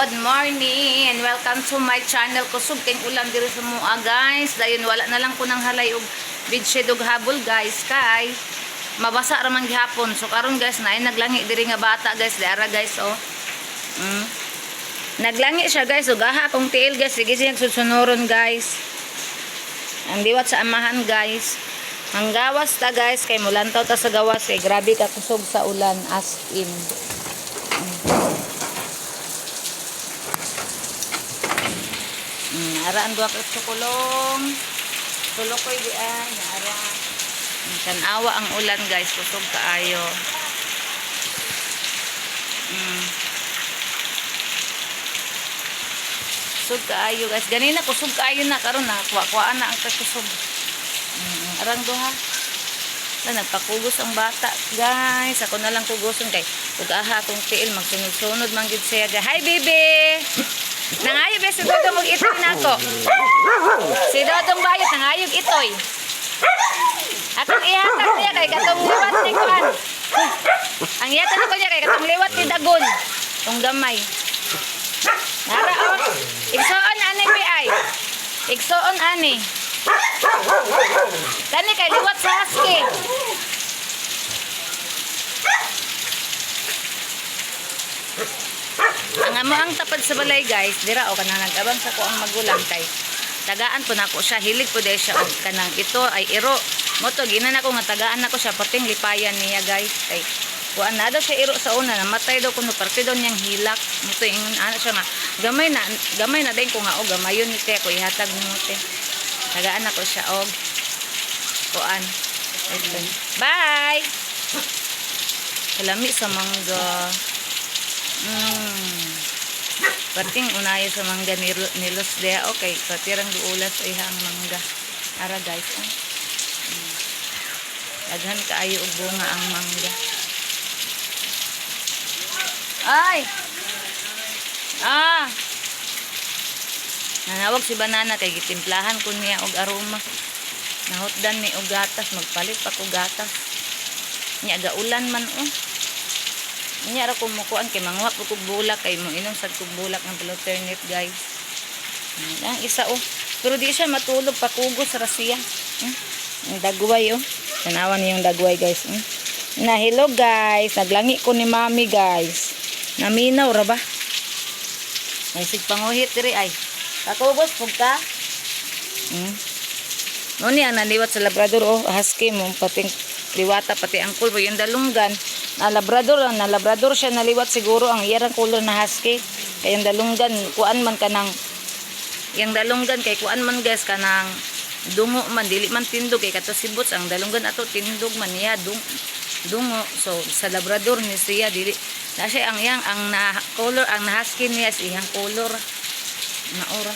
Good morning and welcome to my channel. Kusog kay ulan diri sa mua, guys. Dayon wala na lang ko nang halay og bedsheet og habol, guys, kay mabasa ra man gihapon. So karon, guys, naay naglangi diri nga bata, guys, diara, guys, oh. Naglangi siya, guys, ug aha akong tiil, guys, sige siya susunuron, guys. Ang liwat sa amahan, guys. Ang gawas ta, guys, kay mulantaw ta sa gawas kay grabe ka kusog sa ulan, as in. Ara ang duha ka tsukulong. Tulo ko'y di ay, ara. Tanawa ang ulan, guys, kusog kaayo. Kusog kaayo, guys. Ganina kusog kaayo na, karon na kuha-kuhaan na ang kakusog. Arang duha. Na nagpakugos ang bata, guys. Ako na lang kugoson kay ug aha akong tiil magsunod-sunod man gid siya. Hi, baby. Nangayo be si Dodong og itoy nako. Si Dodong bayot nangayog itoy. Akong ihatag niya kay katong liwat ni kuan. Ang ihatag ko niya kay katong liwat ni Dagon. Tong gamay. Nara oh. Igsoon ani pi ay. Igsoon ani. Kani kay liwat sa husky. Ang amo ang tapad sa balay, guys, dira o kanang nag-abang sa ko ang magulang kay tagaan po nako siya, hilig po dahil siya og kanang ito ay iro. Mo to ginan ako nga tagaan nako siya pating lipayan niya, guys, kay kuan na daw siya iro sa una, namatay daw kuno parte daw niyang hilak. Mo to ingon ana siya nga gamay na din ko nga og gamayon ni te ko ihatag nimo te. Tagaan nako siya og kuan. Bye. Kalami sa mangga. Pating unayo sa mangga ni nilos dia. Okay, patirang duulas ay ang mangga. Ara, guys. Oh. Daghan kaayo og bunga ang mangga. Ay. Ah. Nanawag si Banana kay gitimplahan ko niya og aroma. Nahutdan ni og gatas, magpalit pa ko gatas. Nya gaulan man oh. Nya ra ko mukuan kay manguha po kog bulak kay mo inom sad kog bulak ng alternate, guys. Ang isa oh. Pero di siya matulog, pakugos ra siya. Ang dagway oh. Tanawan niyo yung dagway, guys. Na hello, guys, naglangi ko ni Mami, guys. Naminaw ra ba? Ay sig panguhit diri ay. Pakugos pug ka. No niya naliwat sa Labrador oh, husky mo pating liwata pati ang kulbo yung dalunggan na Labrador, na Labrador siya naliwat siguro ang iyang color na husky. Kay yung dalunggan kuan man kanang yung dalunggan kay kuan man, guys, kanang dungo man, dili man tindog, kay kato si Boots ang dalunggan ato tindog man niya, dungo. So sa Labrador ni siya dili na siya ang iyang ang na color, ang na husky niya is iyang color na ora.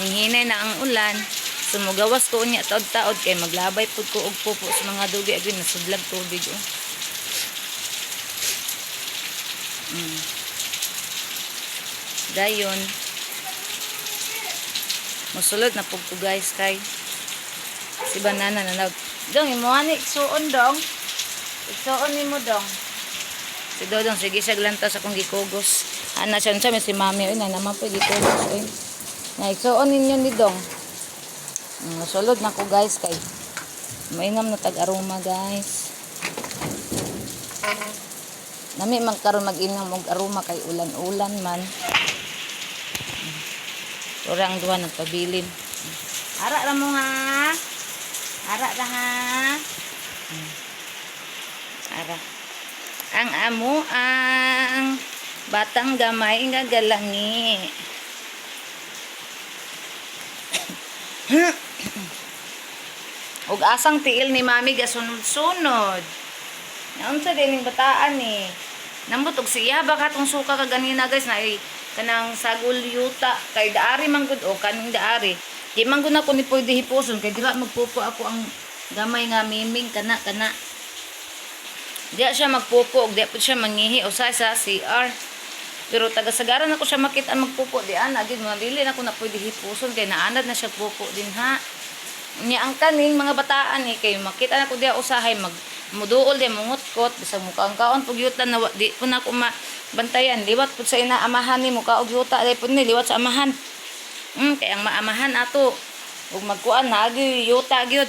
Ninghinay na ang ulan. Sumugawas ko unya taod-taod kay maglabay pud ko og pupo sa mga dugi agri nasudlag tubig oh. Dayon. Mosulod na pud ko, guys, kay si Banana na nag Dong, imo ani igsuon dong. Igsuon nimo dong. Si Dodong sige siya glanta sa akong gikugos. Ana siya unsa may si Mami oy na naman po gikugos oy. Na igsuon ninyo ni Dong. Sulod na ko, guys, kay mainam na tag aroma, guys. Nami man karon mag-inom og aroma kay ulan-ulan man. Ora ang duha nagpabilin. Ara ra mo ha. Ara ra ha. Ara. Ang amo ang batang gamay nga galangi. Ug asang tiil ni Mami gasunod-sunod. Naunsa din ning bataan ni. Nambot og siya ba katong suka ka ganina, guys, na ay kanang sagol yuta kay daari man gud o kaning daari. Di man gud nako ni pwede hipuson kay dira magpupo ako ang gamay nga miming kana kana. Diya siya magpupo og diya pud siya mangihi usahay sa CR. Pero taga sagaran ako siya makita magpupo di ana gid mo dili na ako na pwede hipuson kay naanad na siya pupo din ha. Nya ang kaning mga bataan eh kay makita na ko diha usahay mag muduol di mungutkot bisag mukaon kaon pug yuta na di po na ko mabantayan, liwat pud sa inaamahan ni mukaog yuta dai pud ni liwat sa amahan. Kay ang maamahan ato ug magkuan naagi yuta gyud.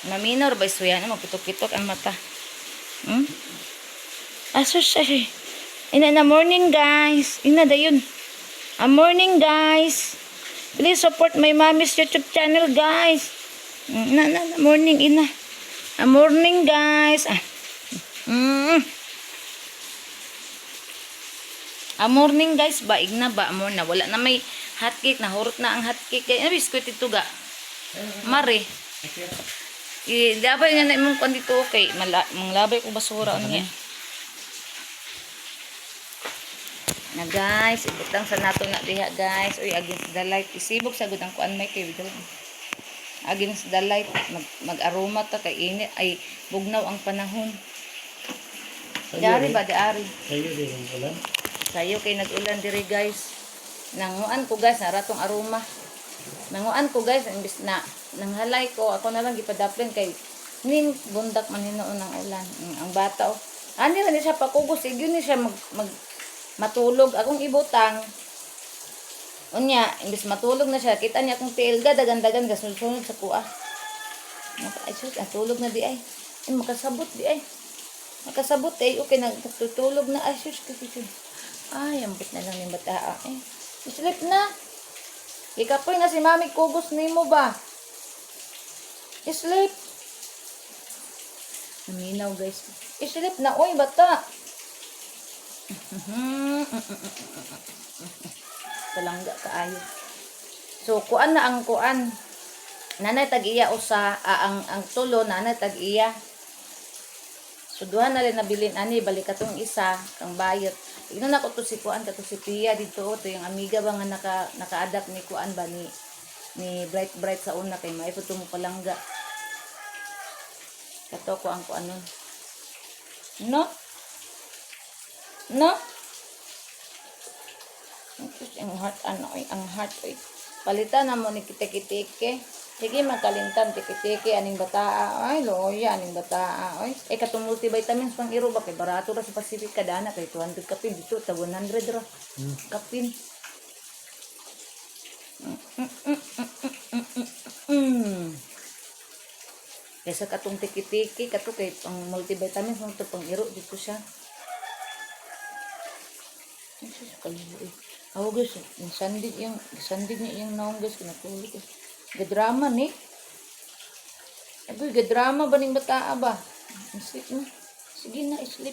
Naminor ba suya na magpitok-pitok ang mata. Asus ay. Ina na morning, guys. Ina dayon. A morning, guys. Please support my mommy's YouTube channel, guys. Na, na, na, morning, ina. A morning, guys. Ah. A morning, guys, baig na ba mo na wala na may hot cake, nahurot na ang hot cake. Kay biskwit ito ga. Mare. Ilabay nga na imong kwan dito kay manglabay ko basura unya. Na guys, ibutang sa nato na diha, guys. Uy, against the light. Isibog sa gud ang kuan may kay video. Against the light, mag-aroma ta kay init ay bugnaw ang panahon. Dari ba di ari? Sayo din ang ulan. Sayo kay nag-ulan diri, guys. Nanguan ko, guys, naratong aroma. Nanguan ko, guys, imbis na nanghalay ko, ako na lang gipadaplin kay ning bundak man hinuon ang ulan. Ang bata oh. Ani ra ni siya pakugos, igyon ni siya mag, mag matulog akong ibutang. Unya, imbis matulog na siya, kita niya akong tiil ga dagan-dagan gasunod-sunod sa kuha. Ay sus, natulog na di ay. Ay makasabot di ay. Makasabot eh, okay, nagtutulog na. Ay, sus, sus, sus. Ay, ambot na lang ni bata. Eh, sleep na. Ikapoy na si mami kugos nimo ba? Sleep. Naminaw, guys. Sleep na, oy, bata. Palangga kaayo. So, kuan na ang kuan. Nanay tag-iya usa, ang tulo nanay tag-iya. So duha na rin nabilin ani, balik katong isa kang bayot. Ignon ako to si kuan kato si Pia dito oh, to yung amiga ba nga naka-adapt ni kuan ba ni Bright Bright sa una kay may to mo palangga. Kato ko ang kuanon. No? No? Ang heart ano ay ang heart oy. Palitan na mo ni kitiki-tiki. Sige magkalintan tiki-tiki aning bataa. Ay loya aning bataa. Ay eh katong multivitamins pang iro ba kay barato ra sa Pacific kadana kay 200 kapin dito ta 100 ra. Kapin. Kaysa katong tiki-tiki kato kay ang multivitamins mo to pang iro dito siya. Ay, sus, kaliwa eh. Ako guys, yung sandig yung, sandig niya yung naong guys, kinatulog eh. Gadrama ni. Agoy, gadrama ba ning bataa ba? Sleep na. Sige na, sleep.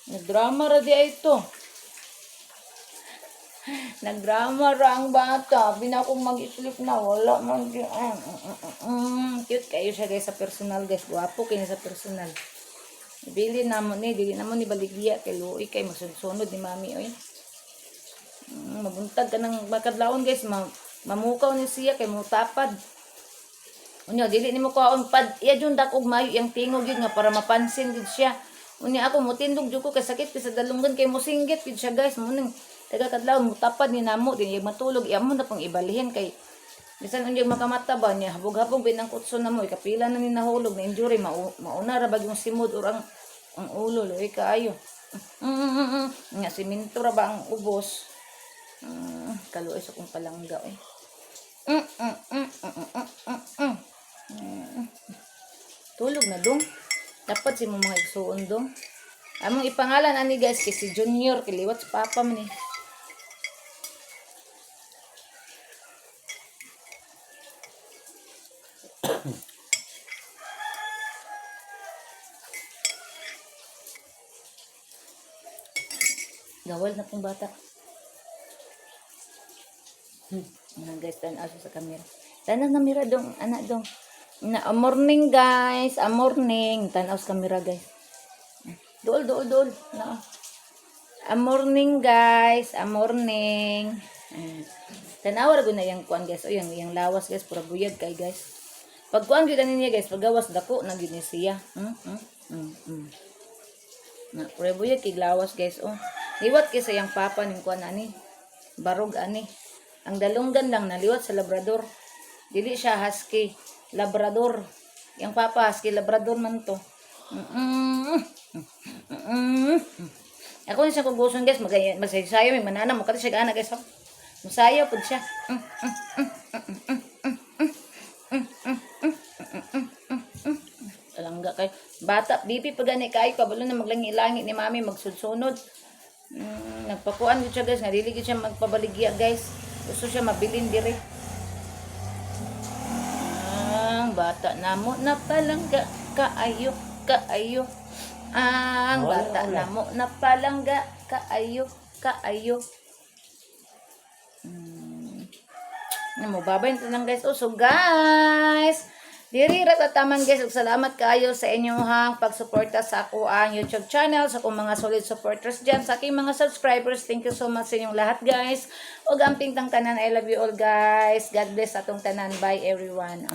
Nagdrama ra di ay ito. Nagdrama ra ang bata. Binakong mag-sleep na. Wala man. Cute kayo siya guys sa personal, guys. Gwapo kayo sa personal. Bili na mo ni, dili na mo ni baligya kay luoy kay masunod ni mami oy. Mabuntag ka ng makadlawon, guys, mamukaw ni siya kay mutapad. Unya dili nimo kaon pad iya jud dakog mayo iyang tingog yun nga para mapansin gid siya. Unya ako mutindog jud ko kay sakit kay sa dalunggan kay mosinggit gid siya, guys. Mo ning taga kadlawon mutapad ni namo din iya matulog iya mo na pang ibalihin kay bisan unya makamata ba niya habog-habog bin ang kutso na mo ikapila na ni nahulog na injury mauna ra bag yung simod or ang ulo loy kaayo. Nga simento ra ba ang ubos. Kaluoy sa kong palangga eh. Tulog na dong. Dapat si mo mga igsuon dong. Among ipangalan ani guys kay si Junior kay liwat sa papa man eh. Gawal na pong bata. Ano guys, tanaw siya sa camera. Tanaw na mira dong, anak dong. Na, a morning guys, a morning. Tanaw sa camera, guys. Dool, dool, dool. No. A morning guys, a morning. Ah. Tanaw ra gud na yang kuan guys. O yang lawas guys, pura buyag kay guys. Pag kuan gyud ani niya guys, pagawas dako na gyud ni siya. Na, pura buyag kay lawas guys oh. Liwat kay sa yang papa ning kuan ani. Barog ani. Ang dalunggan lang naliwat sa Labrador. Dili siya husky, labrador. Yang papa husky, labrador man to. Ako ni siya kuguson, guys, magsayo may manana mo kati siya gana, guys. Oh. Musayaw pud siya. Palangga kay bata, bibi pa gani kayo, kabalo na maglangi-langi ni mami magsudsunod. Nagpakuan gid siya, guys, nga dili gid siya magpabaligya, guys. Gusto siya mabilin dire. Ang bata namo na palangga kaayo kaayo. Ang Wala, bata wala. namo na palangga kaayo kaayo. Ano mo, babay na lang, guys. Oh, so guys, diri ra ta taman, guys. Ug salamat kaayo sa inyong pagsuporta sa ako ang YouTube channel, sa akong mga solid supporters dyan, sa aking mga subscribers. Thank you so much sa inyong lahat, guys. Ug amping tang tanan, I love you all, guys. God bless atong tanan. Bye, everyone.